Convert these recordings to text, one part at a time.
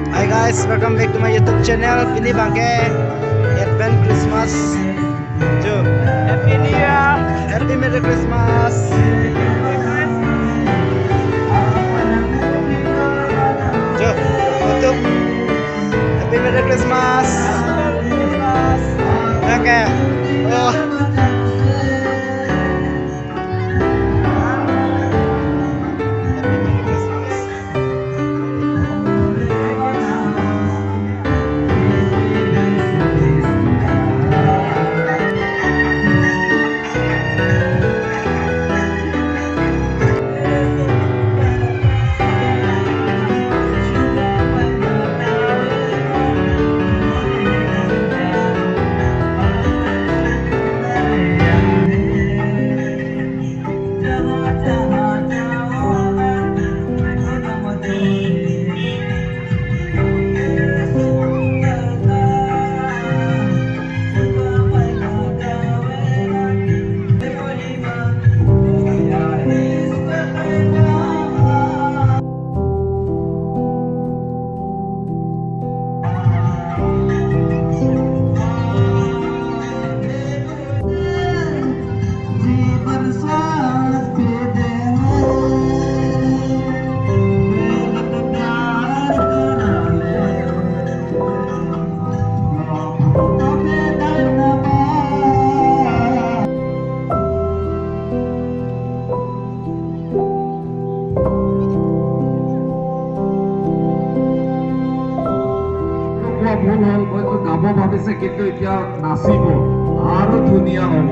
Hi guys, welcome back to my YouTube channel. Pini bangke Advent Christmas. Jo. Happy New Year. Happy Merry Christmas. Jo. Tutup. Happy Merry Christmas. Oke. Oh. Happy Merry Christmas. ভুল হ'ল, হয়তো গাব ভাবিছে কিন্তু এতিয়া নাচিব আৰু ধুনীয়া হ'ব।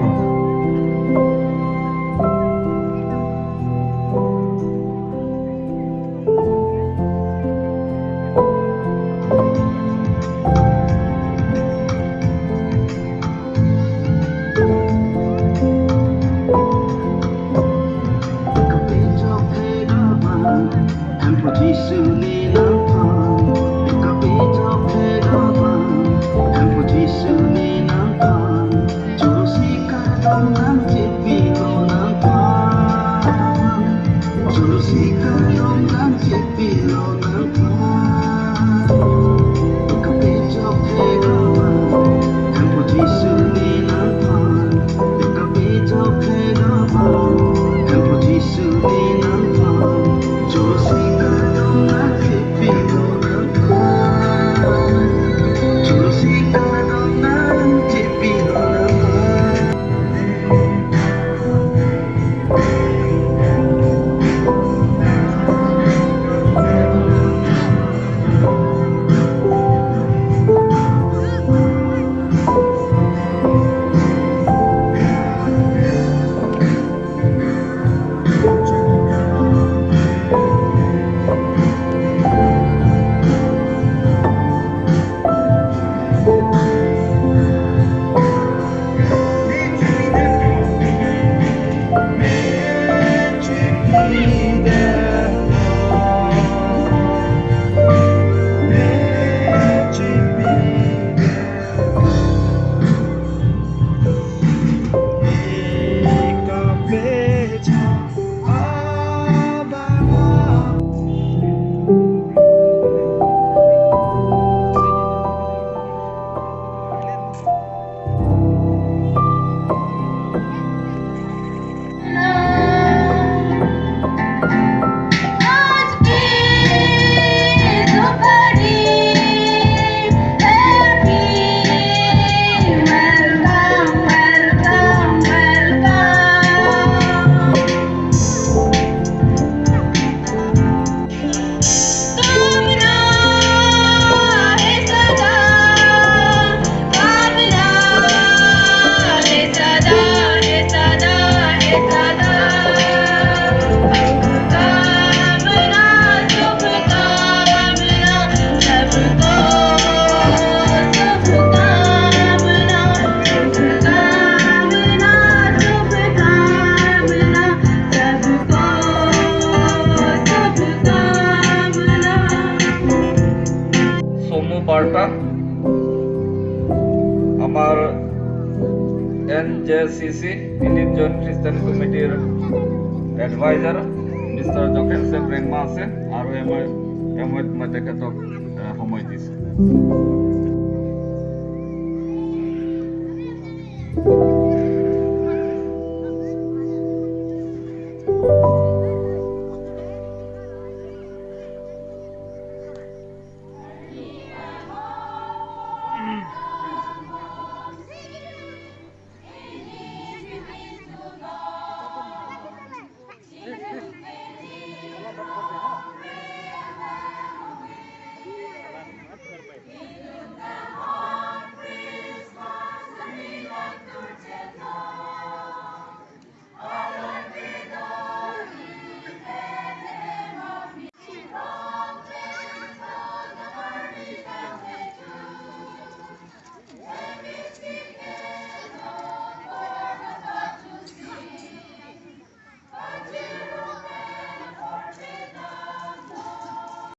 চমু বাৰ্তা আমাৰ এনজেচিচি দিলীপ জৈন খ্ৰীষ্টান কমিটিৰ এডভাইজাৰ মিষ্টাৰ জখেন চেপ ৰেংমা আছে আৰু আমাৰ মই তেখেতক সময় দিছোঁ।